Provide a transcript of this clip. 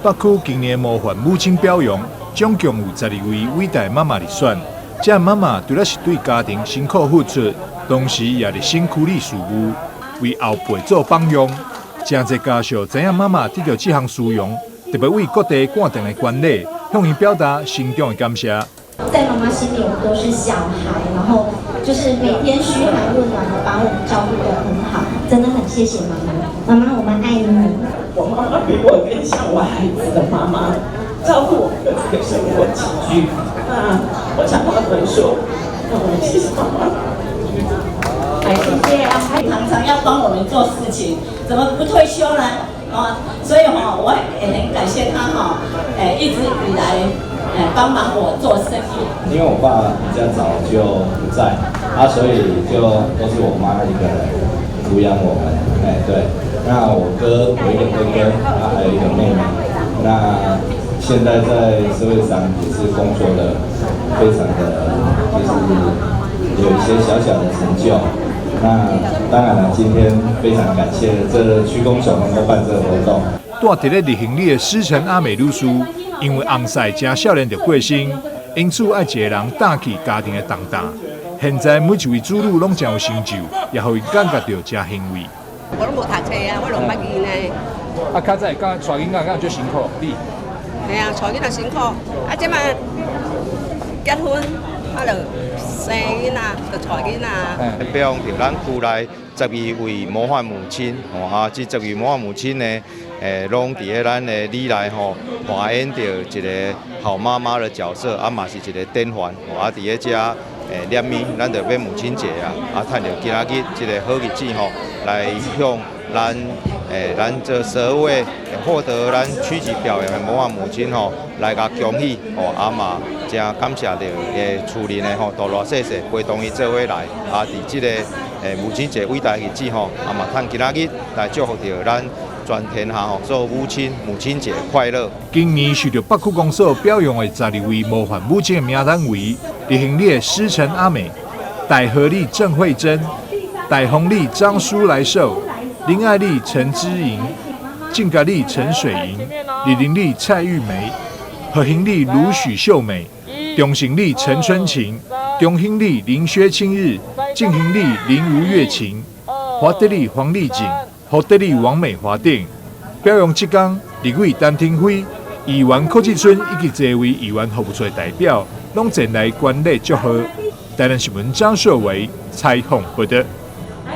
北區今年模範母親表揚，總共有12位偉大媽媽入選。這媽媽除了是對家庭辛苦付出，同時也熱心區里事務，為後輩做榜樣。誠濟家屬知影媽媽得著這項殊榮，特別為各地趕轉來觀禮，向伊表達心中的感謝。在媽媽心裡，我們都是小孩，然後就是每天噓寒問暖的把我們照顧得很好，真的很謝謝媽媽。媽媽，我們愛你。我媽媽比我更像我孩子的媽媽，照顧我們的這個生活起居。那我常常會說，謝謝媽媽。哎，謝謝啊！常常要幫我們做事情，怎麼不退休呢？啊，所以哈，我也很感謝他哈，一直以來幫忙我做生意。因為我爸比較早就不在，啊，所以就都是我媽一個人撫養我們。哎，對，那我哥，我一個哥哥，然後還有一個妹妹。那現在在社會上也是工作的非常的，就是有一些小小的成就。那當然了，今天非常感謝這區公所能夠辦這個活動。住佇咧日興里的師承阿美女士，因為翁婿誠少年就過身，因此愛一个人擔起家庭的重擔。現在每一位子女攏誠有成就，也予伊感覺著誠欣慰。我攏無讀冊啊，我攏捌字呢。啊，較早敢帶囡仔敢足辛苦，你？係啊，帶囡仔辛苦。啊，這擺結婚，啊，就生囡仔，就帶囡仔。表揚著咱區內12位模範母親，吼啊，這十二位模範母親呢，攏佇咧咱的里內吼，扮演著一個好媽媽的角色，啊嘛是一個典範。啊，佇咧遮念咪，咱就欲母親節啊，啊，趁著今仔日這個好日子吼，來向咱這12位獲得咱區級表揚的模範母親吼，來共恭喜吼，啊嘛誠感謝著厝裡的吼，大大細細陪同伊做伙來，啊，佇這個母親節偉大日子吼，啊嘛趁今仔日來祝福著咱全天下吼，所有母親母親節快樂。今年受著北區公所表揚的十二位模範母親的名單為：日興里的師承阿美、大和里鄭慧珍、大豐里張蘇來壽、林愛里陳之瑩、淨甲里陳水瑩、日林里蔡玉梅、和興里盧許秀美、中興里陳春琴、中興里林薛清日、進興里林吳月琴、華德里黃麗景、福德里王美華等。表揚這工，立委陳亭妃、議員柯志春以及這位議員服務處的代表，攏前來觀禮祝賀。台南新聞張碩維採訪報導。